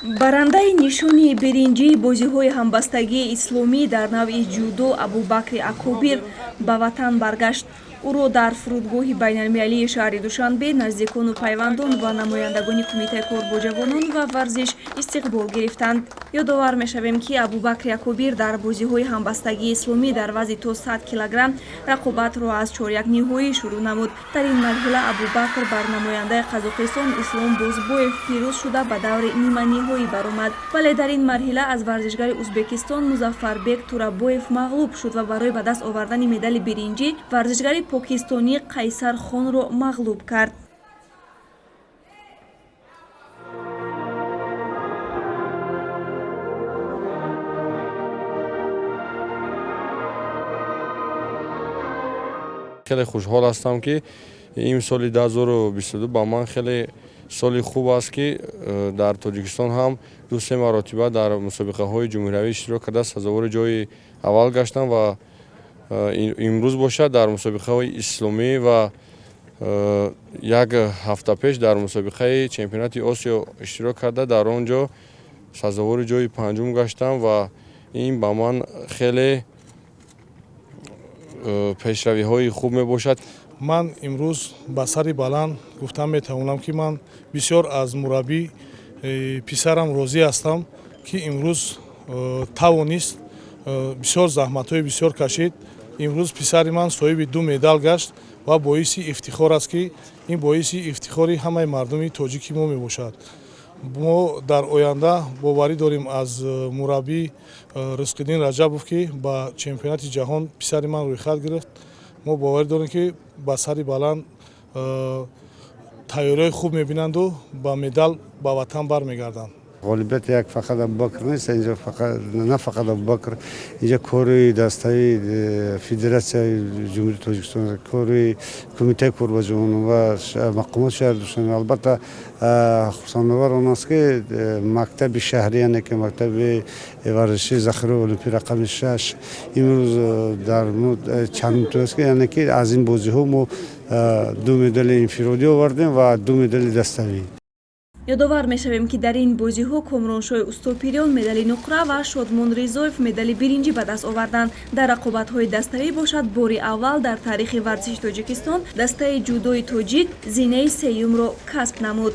Барандаи нишони биринҷии бозиҳои ҳамбастагии исломӣ дар навъи ҷудо Абубакри Акобир ба ватан баргашт. Ӯро дар фурудгоҳи байналмилалии шаҳри Душанбе наздикону пайвандон ва намояндагони Кумитаи кор бо ҷавонон ва варзиш истиқбол гирифтанд. Ёдовар мешавем, ки Абубакри Акобир дар бозиҳои ҳамбастагии исломӣ дар вазни то 100 килограмм рақобатро аз чорякниҳоӣ шурӯъ намуд. Дар ин марҳила Абубакр бар намояндаи Қазоқистон Ислом Бозбоев пирӯз шуда, ба даври ниманиҳоӣ баромад, вале дар ин марҳила аз варзишгари Узбекистон Музаффарбек Турабоев мағлуб шуд ва барои ба даст овардани медали биринҷӣ варзишгари покистонӣ Қайсар Хонро мағлуб кард. Хеле хушҳол ҳастам, ки ин соли 2022 ба ман хеле соли хуб аст, ки дар Тоҷикистон ҳам ду се маротиба дар мусобиқаҳои ҷумҳуриявӣ иштирок карда, сазовори ҷои аввал гаштам ва имрӯз бошад, дар мусобиқаҳои исломӣ ва як ҳафта пеш дар мусобиқаи чемпионати Осиё иштирок карда, дар он ҷо сазовори ҷои панҷум гаштам ва ин ба ман хеле пешравиҳои хуб мебошад. Ман имрӯз ба сари баланд гуфтан метавонам, ки ман бисёр аз мураббӣ писарам розӣ ҳастам, ки имрӯз тавонист, бисёр заҳматҳои бисёр кашид. Имрӯз писари ман соҳиби ду медал гашт ва боиси ифтихор аст, ки ин боиси ифтихори ҳамаи мардуми тоҷики мо мебошад. Мо дар оянда боварӣ дорем аз мураббӣ Ризқиддин Раҷабов, ки ба чемпионати ҷаҳон писари ман рӯйхат гирифт. Мо боварӣ дорем, ки ба сари баланд тайёриҳои хуб мебинанду ба медал ба ватан бармегарданд. Ғолибияти як фақат Абубакр нест инҷо, на фақат Абубакр. Инҷа кори дастаи федератсияи Ҷумҳурии Тоҷикистон, кори Кумитаи кор бо ҷавонон ва мақомоти шаҳри Душанбе. Албатта, хурсандовар он аст, ки мактаби шаҳрӣ, яъне ки мактаби варзишии захираи олимпӣ рақами 6 имрӯз дар чанд аст, ки яъне ки аз ин бозиҳо мо ду медали инфиродӣ овардем ва ду медали даставӣ. Ёдовар мешавем, ки дар ин бозиҳо Комроншоҳи Устопириён медали нуқра ва Шодмон Ризоев медали биринҷӣ ба даст оварданд. Дар рақобатҳои даставӣ бошад, бори аввал дар таърихи варзиши Тоҷикистон дастаи ҷудои тоҷик зинаи сеюмро касб намуд.